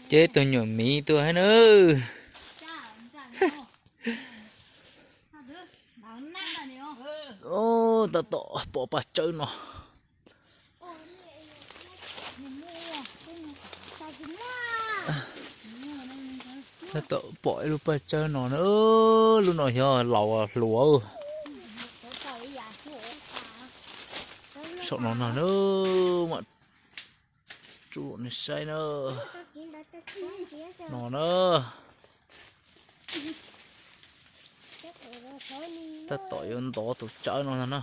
Ces tus nyuam miv tuaj thiab na. Tab tom pom paj tsawb no. Tab tom pom ib lub paj tsawb no na. Lub no yog laus hluas. Saum no no na, mam tsuj nej saib na. No na. Tab tom yuav ntov tus tsawb no ntag na.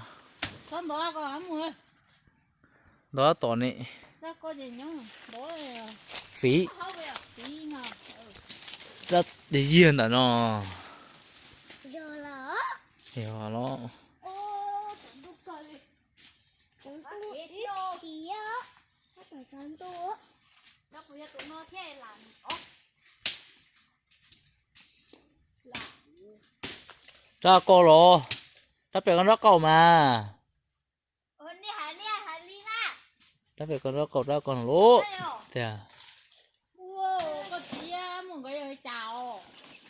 Ntov tom ne. Fiv. Rab yig ntawm no. Yog los. Rab qaum los, rab pem koj rab qaum mas. Rab pem koj rab qaum rab koj no lub. Tiag.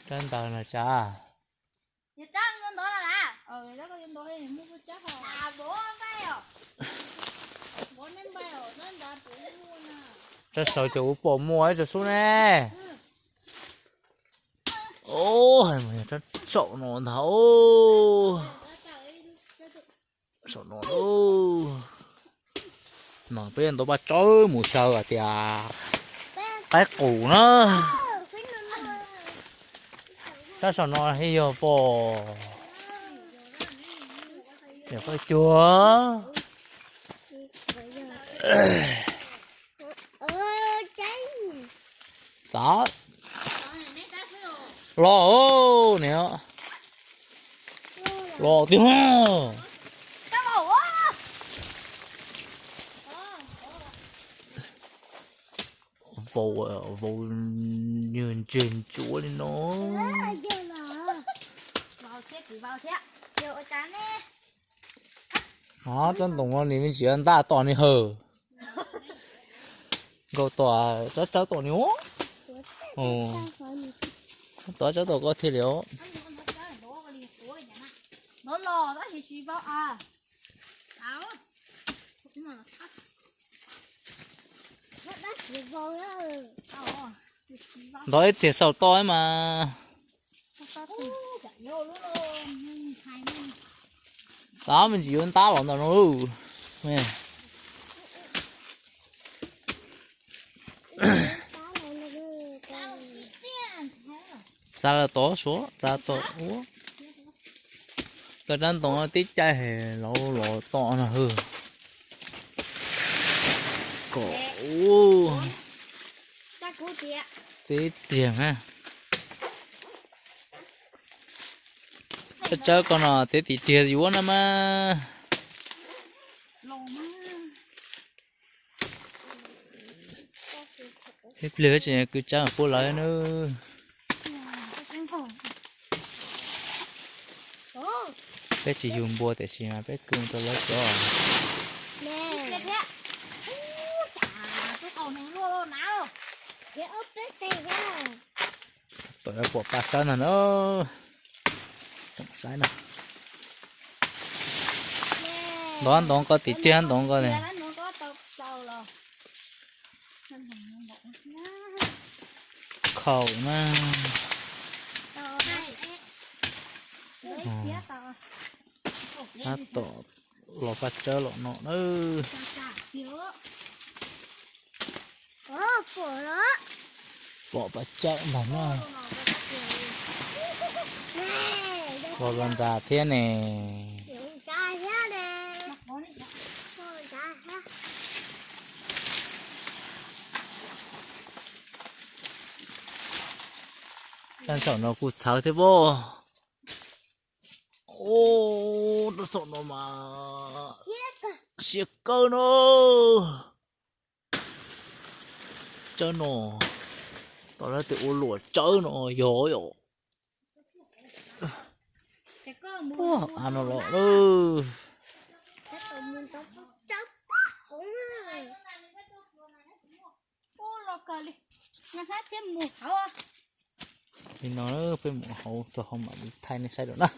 Rab ntawd no tsa. Rab saud ces kuv pom muaj ib rab sub ne. Rab saum no ntag. Saum no. No peb yuav ntov paj tsawb mus xyaw hais tias qaib qus na. Rab saum no yog pom, yog paj cuag. Txav los niam, los tiag. Vau, vau, nyuag ntseg ntsuav li no. Rab ntoo no nws me ntsis ntab tom nws hawm. Nkaus tom tsawb tsawb tom nws. Tom tsawb tom koj thiaj li. Ntov ib txiag saum toj mas. Tab me ntsis yuav ntab los ntawm no. Txav los tod suav, txav tod ua. Koj rab ntoo tib caij los los tom no hwj. Kom ua txiv tiag na. Tsawb tsawb ko no txiv tim riag yuav na mas. Ib pliag peb tsis kwv tsawb puab lawv na. Peb tsis yug npua tiam sis mas peb kwv rau lawv cov. Tom pom paj tsawb ntag na. Tsoom saib na. Ntov ntov ko tim riag ntov ko ne. Khaum na. Tab tom los paj tsawb los no na. Pom paj tsawb ntag na. Los los nrad thiab ne. Rab saum no kuj txhawv thiab pob. Rab saum no mas siab kawg no. Tsawb no, tom lawv tias ua luam tsawb no yog yom. Av no los lawm. kawg li. Nqa hnab thiab mus hauv. Li no peb mus hauv txog hauv mam li thaij nej saib dua na.